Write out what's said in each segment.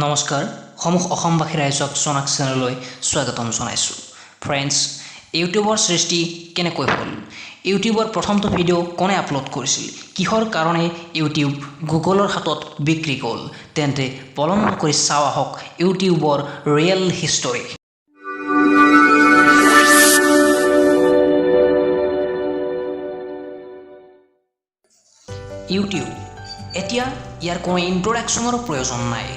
নমস্কাৰ সমূহ অসমবাসী ৰাইজক জোনাক চেনেললৈ স্বাগতম জনাইছোঁ। ফ্ৰেণ্ডছ, ইউটিউবৰ সৃষ্টি কেনেকৈ হ'ল? ইউটিউবৰ প্ৰথমটো ভিডিঅ' কোনে আপলোড কৰিছিল? কিহৰ কাৰণে ইউটিউব গুগলৰ হাতত বিক্ৰী গ'ল? তেন্তে পলম নকৰি চাওঁ আহক ইউটিউবৰ ৰিয়েল হিষ্টৰী। ইউটিউব এতিয়া ইয়াৰ কোনো ইণ্ট্ৰডাকশ্যনৰ প্ৰয়োজন নাই।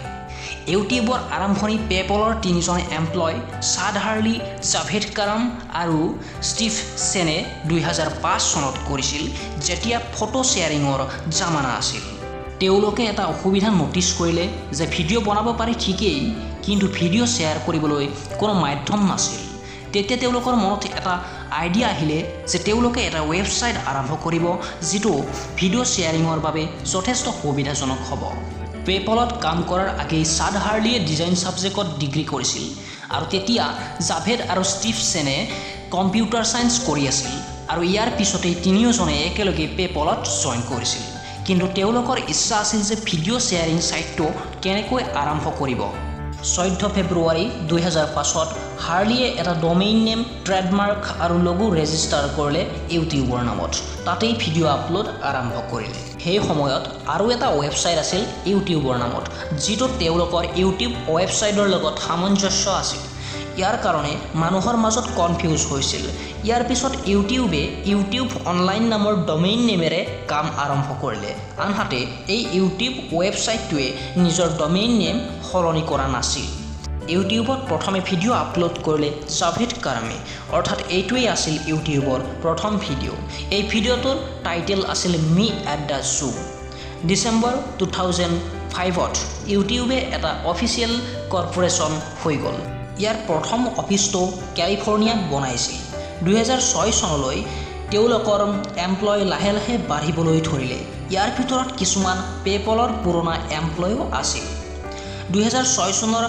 ইউটিউবৰ আৰম্ভণি পেপলৰ তিনিজন এমপ্লয় চাদ হাৰ্লি, জাভেদ কাৰাম আৰু ষ্টিভ চেনে 2005 চনত কৰিছিল, যেতিয়া ফটো শ্বেয়াৰিঙৰ জামানা আছিল। তেওঁলোকে এটা অসুবিধা ন'টিছ কৰিলে যে ভিডিঅ' বনাব পাৰি ঠিকেই, কিন্তু ভিডিঅ' শ্বেয়াৰ কৰিবলৈ কোনো মাধ্যম নাছিল। তেতিয়া তেওঁলোকৰ মনত এটা আইডিয়া আহিলে যে তেওঁলোকে এটা ৱেবছাইট আৰম্ভ কৰিব, যিটো ভিডিঅ' শ্বেয়াৰিঙৰ বাবে যথেষ্ট সুবিধাজনক হ'ব। পেপলত কাম কৰাৰ আগেই চাদ হাৰ্লিয়ে ডিজাইন ছাবজেক্টত ডিগ্ৰী কৰিছিল আৰু তেতিয়া জাভেদ আৰু ষ্টিভ চেনে কম্পিউটাৰ ছায়েন্স কৰি আছিল আৰু ইয়াৰ পিছতেই তিনিওজনে একেলগে পেপলত জইন কৰিছিল। কিন্তু তেওঁলোকৰ ইচ্ছা আছিল যে ভিডিঅ' শ্বেয়াৰিং ছাইটটো কেনেকৈ আৰম্ভ কৰিব। 14 ফেব্ৰুৱাৰী 2005ত হাৰ্লিয়ে এটা ডমেইন নেম, ট্ৰেডমাৰ্ক আৰু লগো ৰেজিষ্টাৰ কৰিলে ইউটিউবৰ নামত। তাতেই ভিডিঅ' আপলোড আৰম্ভ কৰিলে। সেই সময়ত আৰু এটা ৱেবছাইট আছিল ইউটিউবৰ নামত, যিটো তেওঁলোকৰ ইউটিউব ৱেবছাইটৰ লগত সামঞ্জস্য আছিল। ইয়াৰ কাৰণে মানুহৰ মাজত কনফিউজ হৈছিল। ইয়াৰ পিছত ইউটিউবে ইউটিউব অনলাইন নামৰ ডমেইন নেমেৰে কাম আৰম্ভ কৰিলে। আনহাতে এই ইউটিউব ৱেবছাইটটোৱে নিজৰ ডমেইন নেম সলনি কৰা নাছিল। ইউটিউবত প্ৰথমে ভিডিঅ' আপলোড কৰিলে জাভেদ কাৰামে, অৰ্থাৎ এইটোৱেই আছিল ইউটিউবৰ প্ৰথম ভিডিঅ'। এই ভিডিঅ'টোৰ টাইটেল আছিল মি এট the জু। ডিচেম্বৰ 2005ত ইউটিউবে এটা অফিচিয়েল কৰ্পৰেশ্যন হৈ গ'ল। ইয়াৰ প্ৰথম অফিচটো কেলিফৰ্ণিয়াত বনাইছিল। 2006 চনলৈ তেওঁলোকৰ এমপ্লয় লাহে লাহে বাঢ়িবলৈ ধৰিলে। ইয়াৰ ভিতৰত কিছুমান পেপলৰ পুৰণা এমপ্লয়ো আছিল। 2006 চনৰ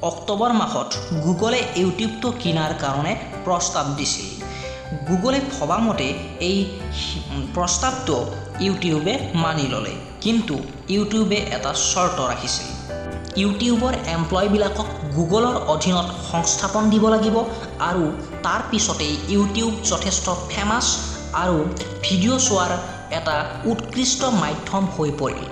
অক্টোবৰ মাহত গুগলে ইউটিউবটো কিনাৰ কাৰণে প্ৰস্তাৱ দিছিল। গুগলে ভবামতে এই প্ৰস্তাৱটো ইউটিউবে মানি ল'লে, কিন্তু ইউটিউবে এটা চৰ্ত ৰাখিছিল। ইউটিউবৰ এমপ্লয়বিলাকক গুগলৰ অধীনত সংস্থাপন দিব লাগিব আৰু তাৰ পিছতেই ইউটিউব যথেষ্ট ফেমাছ আৰু ভিডিঅ' চোৱাৰ এটা উৎকৃষ্ট মাধ্যম হৈ পৰিল।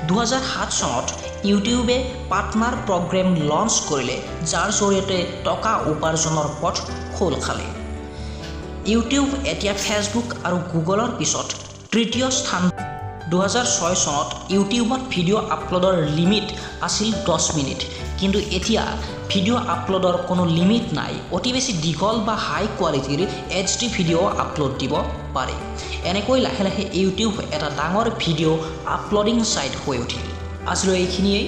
2007 চনত ইউটিউবে পাৰ্টনাৰ প্ৰগ্ৰেম লঞ্চ কৰিলে, যাৰ জৰিয়তে টকা উপাৰ্জনৰ পথ খোল খালে। ইউটিউব এতিয়া ফেচবুক আৰু গুগলৰ পিছত তৃতীয় স্থান। 2006 চনত ইউটিউবত ভিডিঅ' আপলোডৰ লিমিট আছিল 10 মিনিট, কিন্তু এতিয়া ভিডিঅ' আপলোডৰ কোনো লিমিট নাই। অতি বেছি দীঘল বা হাই কোৱালিটিৰ এইচ ডি ভিডিঅ' আপলোড দিব পাৰে। এনেকৈ লাহে লাহে ইউটিউব এটা ডাঙৰ ভিডিঅ' আপলোডিং ছাইট হৈ উঠিল। আজিলৈ এইখিনিয়েই।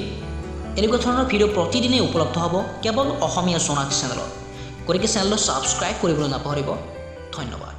এনেকুৱা ধৰণৰ ভিডিঅ' প্ৰতিদিনেই উপলব্ধ হ'ব কেৱল অসমীয়া জোনাক চেনেলত। গতিকে চেনেলটো ছাবস্ক্ৰাইব কৰিবলৈ নাপাহৰিব। ধন্যবাদ।